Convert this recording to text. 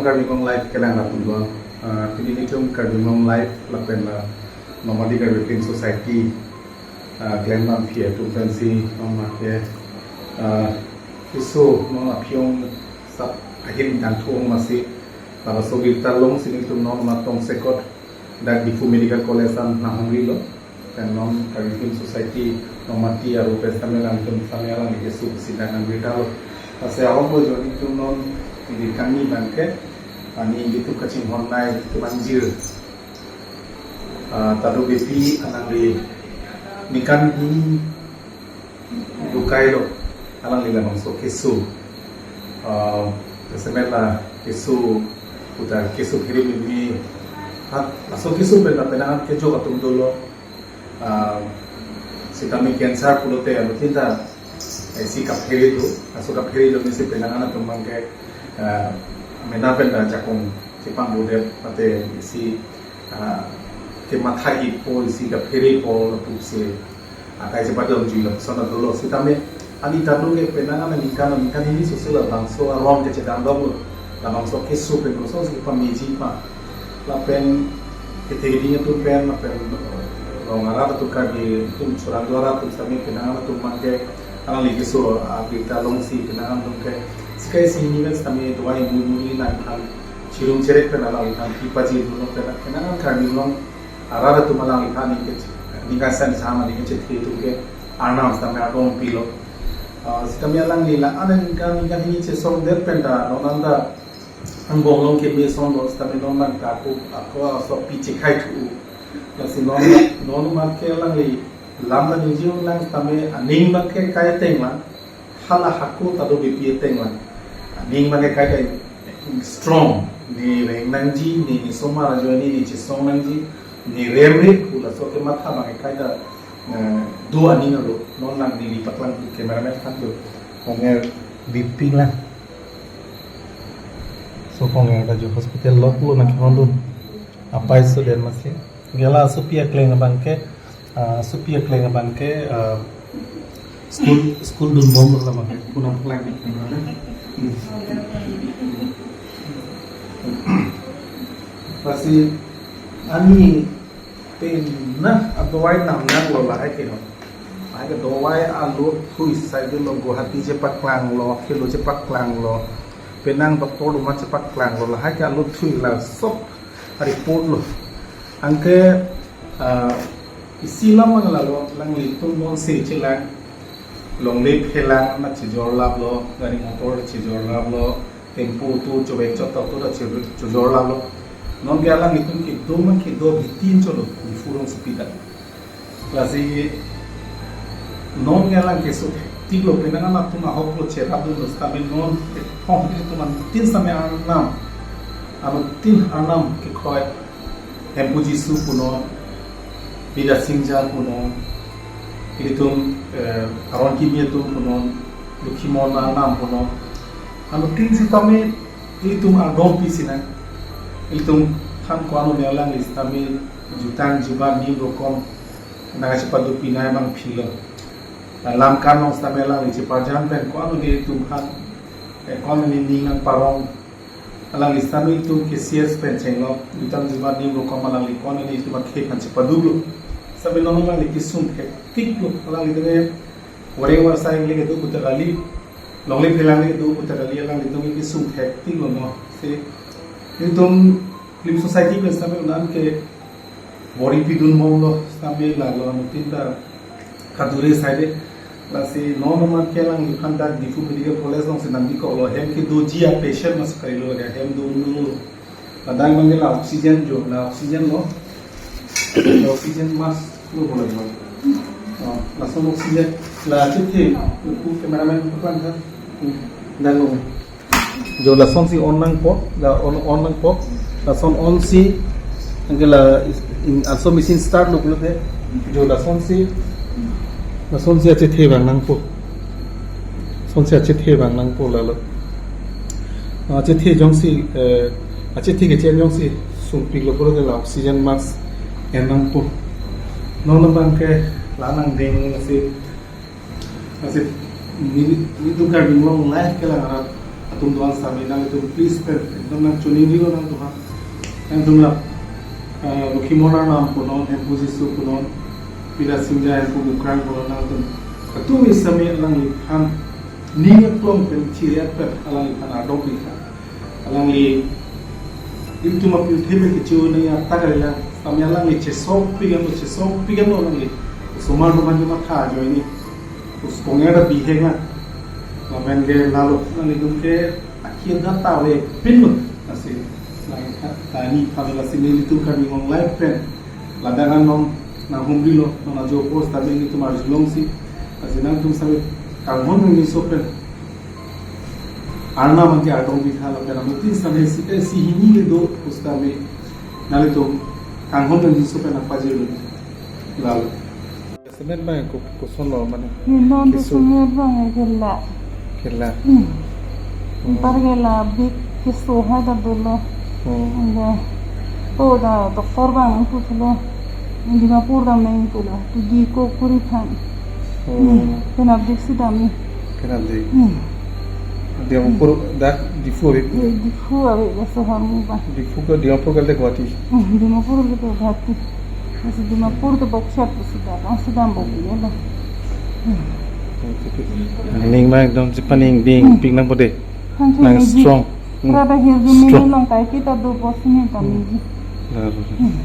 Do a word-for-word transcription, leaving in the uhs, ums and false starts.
Karbi Anglong Live kelang ratu dua. Ah, pini nelitum Karbi Anglong Live lapen la Nomati Karbi Film Society, ah, Glenman Pia atum pensi nonmake, ah, keso non aphiong sap ahin dangthung masi, laso birta alongsi nelitum non matong sekot dak Diphu Medical College an nahongri lo. Pen non Karbi Film Society Nomati aru pen sitame nangtum sitame alangli keso si dak nang birta lo. Lasi ahok lo joni tum non ini kami bangke ani YouTube kachinghon nai tum anjir. Ah, Tado Beypi alangli ningkan hini dokai lo alangli labangso keso. Ah, kesemet la keso puta keso phere mimi. Ha, laso keso pen la penang kejok atum dolo. Ah, sitame cancer pulote anu tinta, eh, isi kaphere do, laso kaphere do ni si penang atum bangke, ah, mena pen ta jakong chepangbudet mate isi, ah, kematha-ipo isi kapherepo lapusi akai chepadamji lapuson dolo sitame ani Tado ke penang aningkan aningkan hini sose labangso aron kechedang dok lo, labangso keso pen koson si pameji ma. Lapen kethe keding atum pen, lapen, eh, rong arat atum Karbi atum, choradu arat atum sitame penang atum bangke alangli keso, ah, birta alongsi penang atum ke sikai si hini pen sitame dawai mu mu ni nangkhan chirum cherek pen alangliphan pipaji dolo pen, penang Karbi Anglong arat atum alangliphan ningke, ningke san sama ningke chethe atum ke arnam sitame ardom pilo. Ah, sitame alangli la aningkan ningkan hini chesongdet pen ta non anta angbong along keme son lo sitame non nang ta ako, ako aso pi chekhai thu. Lasi non, non mat ke alangli lam na ningje lang sitame aning mat ke kai ateng lang, hala hako Tado Beypi ateng lang. Aning mat ke kai kai strong, ne reng nangji, ne, ne somar ajoine, ne chesong nangji, ne remre pu laso kematha bang kai ta, eh, do aning lo, non nang neli paklang pu cameraman aphan do. Konger Beypi lang. So konger ta jo hospital lok lo nangkehondun. Apai so den masi. Gela asopi akleng abangke, ah, asopi akleng abangke, ah, school, school dunbom lo abangke. Punam paklang. Lasi ani pen na adawai nam nang lo lahai ke no. Lahai ke dawai alo thui sai de lo Guwahati chepaklang lo, kelo chepaklang lo. Penang doctor duma chepaklang lo, lahai ke alo thui la sop report lo. Anke, ah, isi lam mang lalo, alanglitum non se chelang, longle phelang na chejor lap lo, gari motor chejor lap lo, tempo tu chobek chot tu ta che-, chejor lap lo. Non ke alanglitum kedo ma kedo bitin cholo, Diphu rongsopi ta. Lasi non ke alang keso thektik lo penang atum ahok lo cherap dun lo sitame non ke thong ke tuman tin sitame arnam. Anu tin arnam ke khoi. Hemphu Jisu punon, Bidya Singja punon, ilitum, eh, Aron Kimi atum punon, Lokhimon arnam punon. Anu tin sitame ilitum ardom pi sinang. Ilitum than ko-an ne alangli sitame jutang jubat nim rokom nang chepaduk pinai bang philo. Lam kan nong sitame alangli cheparjan pen ko-an ne ilitum han, eh, ko-an ne ning nang parong. Alangli sitame itum ke C S pen chenglo, jutang jubat nim rokom alangli ko-an ne itum akhei aphan chepaduk lo. Sitame non alangli kesung thektik lo, alangli tene wareng warsai le kedo puta kali, longle phelang le kedo puta kali, alanglitum kesung thektik lo mo. Si itum Film Society pen sitame unan ke bor-i pidun mong lo, sitame lalo anu tin ta kadure sai de. Lasi non amat ke alangliphan dak Diphu Medical College alongsi nangbi kok lo, hem kedoji a-patient mas kali lo, hem do lo. Ladak mang ke la oxygen jo, la oxygen lo. La oxygen mask lo bola bola. Oh, lason oxygen. La chethe, pu cameraman pu kan tha. Hmm, dan lo. Jo lasonsi on nangpo, la on, on nangpo. Lason on si, anke la is-, in, laso machine start lo pulote. Jo lasonsi, lasonsi achethe vang nangpo. Lasonsi achethe vang nangpo lalo. Achethe jongsi, eh, achethe kechen jongsi sungpik lo pulote la oxygen mask en nangpo. Non abang ke la nangdeng si, si ni, nelitum Karbi Anglong Live kelang arat Tum doan sitame nangtum please pen ekdom nangchoningri lo nangtum ha. Nangtum la, eh, Lokhimor Arnam punon, Hemphu Jisu punon, Pila Singja Hemphu Mukrang punon nangtum. Katuwi sitame alangliphan ning aklong pen chiri-at pen alangliphan ardom pitha. Alangli ilitum apirthe me kecho nangji attack kali lang. Sitame alangli chesokpik anlo, chesokpik anlo alangli. Osomar atum aphan matha ajoine. Uskong era bihek na. Lapen ke lalo nanglitum ke akhir data le pinlo. Lasi, lasi ta ni pamela si nelitum kami ngong live pen. Ladak an non nanghumrilo, non ajo post ta nelitum arjulongsi. Lasi nangtum sitame kanghon nangjiso pen. Arnam abangke ardom pitha lapen amutin sitame sika isi hini le do pusitame nanglitum kanghon nangjiso pen nangpajirlo. Lalo. Cement bang ko, kosonlo mane? Nilon tu keso. Cement bang kela. Kela. Hmm. Hmm. Anpar kela big keso hai ta dolo. Hmm. Anda. Oh, da doctor bang nangputhulo. Dimapur dam nangpulo. Tu di ko kuri than. Hmm. Hmm. Penap dik si dam ni. Penap dik. Hmm. Dimapur dak Diphu ave. Ye, Diphu ave, ya sohor mu ba. Diphu ke Dimapur ke Guwahati. Hmm, Dimapur ke Guwahati. Masi Dimapur ke bokchat si dam, si dam bok ya lo. Hmm. Ning ma ekdom chepaningding pik nangpo de. Thank you, Nang Meji. Strong. Hmm. Prada hirju mini strong. Long kai kita do bos ni ta Meji. Lalo. Hmm.